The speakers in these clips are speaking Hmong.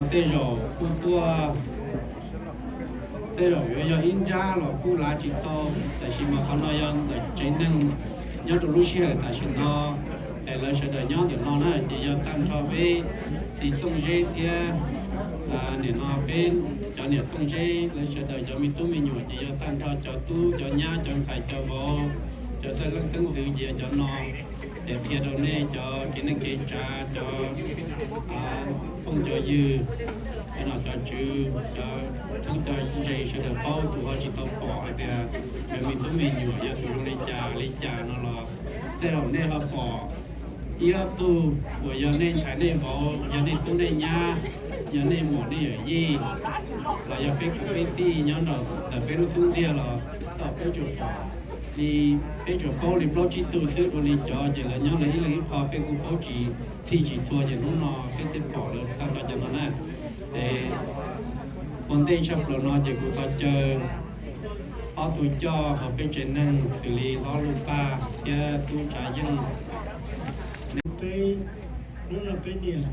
Tej zaum kuj tuaj, tej zaum yuav yog ib nrab los kuj lav tsis tau, tab sis mas qhov no yog ntawm tsev neeg nyob rau lub sij hawm tam sim no. Es lawv sawv daws nyob ntawm no na ces yog tag nrho peb txiv Txooj Zeb thiab nim no peb cov niam Txooj Zeb, lawv sawv daws cov me tub me nyuam ces yog tag nrho cov tub cov nyab cov ntxhais cov vauv, cov xeeb leej xeeb ntxwv ces yog cov no. Ces qhia rau nej cov kev neej kev tsav, cov phooj cov ywg, cov nom cov tswv, cov txheeb cov ze sawv daws paub, tus ho tsis tau pom hais tias cov me tub me nyuam yog tus zoo li cas li cas no los tej zaum nej ho pom ib ob tug uas yog nej ntxhais nej vauv, yog nej tub nej nyab, yog nej muam nej yawm yij, los yog peb kwv peb tij nyob ntawm peb lub xub ntiag los tau peb tsuas pom li, peb tsuas paub li plaub tsib tug xwb. Dua li cov ces lawv nyob lawv ib leeg ib qho, peb kuj paub tsis txhij tsis txhua, ces hnub no peb thiaj pom lawv tag nrho cov no na. Es ua ntej tshaj plaws no ces kuv thov caw ob tug coj hauv peb tsev neeg xws li hlob Luj Paj thiab tub Tsav Yeej. Peb, hnub no peb niam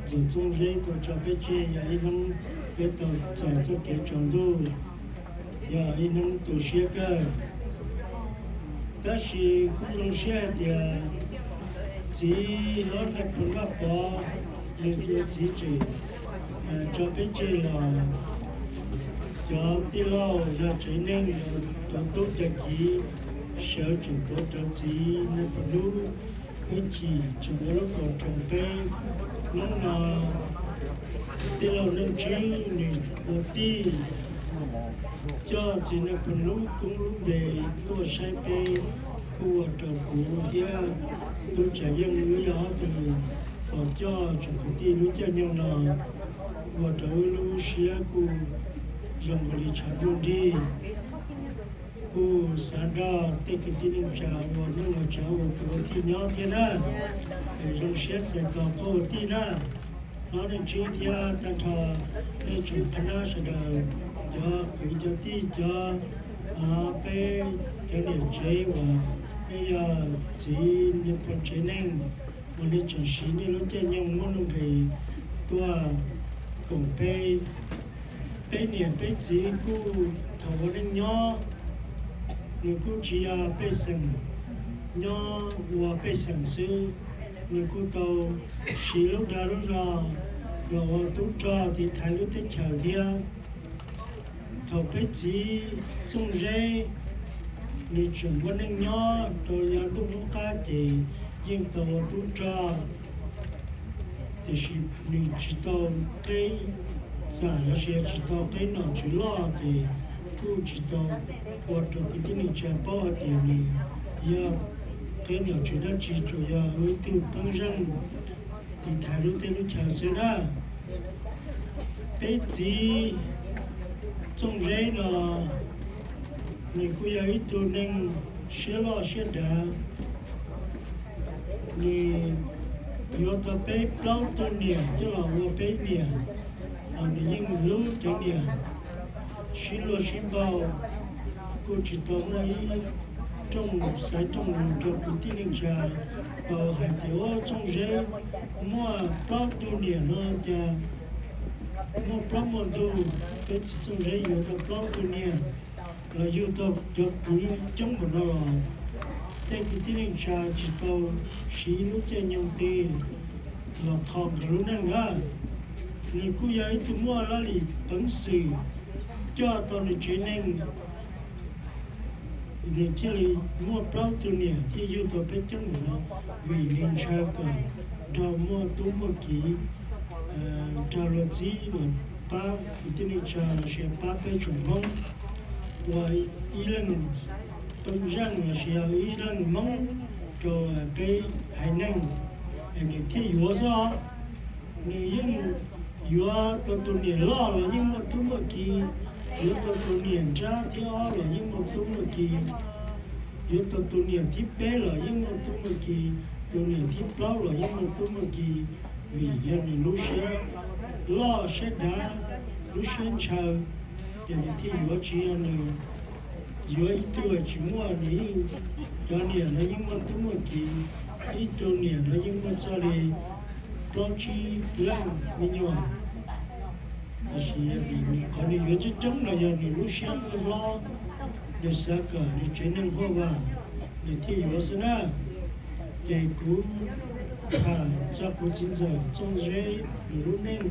Ntxawm Txooj Zeb tau tso peb tseg, yog ib hnub peb tau txais txoj kev tsaus ntuj, yog ib hnub tu siab kawg. Tab sis kuj zoo siab hais tias txiv hlob Nais Phoo Vaj Pov, nws tus txiv tseem tso peb tseg los cov tij laug yog tsev neeg, cov tub cov kiv sawv tseem tuav rawv txiv Nais Phoo Hnub, peb chim tseem ua lub kaus roos peb. Hnub no tij laug Neej Tswb nws ua tij coj txiv Nais Phoo Hnub koob lub npe tuaj saib peb, kuj ua rau kuv thiab tub Tsav Yeej wb yog ob tug uas coj tsoom kwv tij lub caij nyoog no, ua rau wb lub siab kuj zoo nkaus li tshav ntuj nrig. Kuj xav nrog tej kwv tij neej tsa ua neej ua tsav ua kwv ua tij nyob thiab na. Es zoo siab txais tos koj ua tij na, hlob Neej Tswb thiab tag nrho nej tsoom qhab nab sawv daws, cov kwv cov tij, cov peb cov niam tsev uas nej yog txiv Nais Phoo tsev neeg uas nej tseem siv nej lub caij nyoog muaj nuj nqis tuaj koom peb. Peb niam peb txiv kuj thaum ua neej nyob, nws kuj tsis yog pej xeem nyob ua pej xeem xwb, nws kuj tau siv lub dag lub zog los ua tub rog tiv thaiv lub teb chaws thiab. Thaum peb txiv Txooj Zeb nws tseem ua neej nyob rau yav ntuj qub qab ces yeej tau ua tub rog, tiam sis nws tsis tau qeb xam los sis tsis tau qeb nom tswv loj ces kuj tsis tau ua rau kwv tij neej tsa paub hais tias nws yog qeb nom tswv dab tsi, tsuas yog ua ib tug peeb zeej tiv thaiv lub teb lub chaw xwb na. Peb txiv Txooj Zeb no nws kuj yog ib tug neeg siab loj siab dav. Nws yuav tau peb plaub tug niam coj los ua peb niam, los nws yeej hlub cov niam sib luag sib npaug. Kuj tsis tau muaj ib rooj xaiv rooj lus rau kwv tij neej tsa tau hais tias ua Txooj Zeb muaj plaub tug niam no cas muaj plaub muaj ntug, peb txiv Txooj Zeb yuav tau plaub tug niam los yug tau cov kwv coob npaum no los tej kwv tij neej tsa tsis tau siv lub caij nyoog twg los kho nkawd lub neej na. Nws kuj yog ib tug muaj laj lim peev xwm coj tau nws tsev neeg, nws thiaj li muaj plaub tug niam thiaj yug tau peb coob npaum no, vim nws ntshaw kom nrog muaj tub muaj kiv, nrog luag txib los pab kwv tij neej tsa los sis pab peb tsoom Hmoob ua ib leej peeb zeej los sis ib leej Hmoob rau peb haiv neeg, es nws thiaj yuav xwb os. Nws yeej yuav tau tus niam loj los yeej muaj tub muaj kiv, yuav tau tus niam nrab thib ob los yeej muaj tub muaj kiv, yuav tau tus niam thib peb los yeej muaj tub muaj kiv, tus niam thib plaub los yeej muaj tub muaj kiv, vim yog nws lub siab loj siab dav, lub siab ntshaw, ces nws thiaj yuav. Tsis yog nws yuav ib tug tsis muaj, nws yeej, cov niam no yeej muaj tub muaj kiv, ib tug niam no yeej muaj txog li plaub tsib leej me nyuam, Qhov nws yuav coob coob los yog nws lub siab hlob, nws xav kom nws tsev neeg huaj vam, nws thiaj yuav xwb na. Ces kuv tham txog kuv txiv ntxawm Txooj Zeb nws lub neej.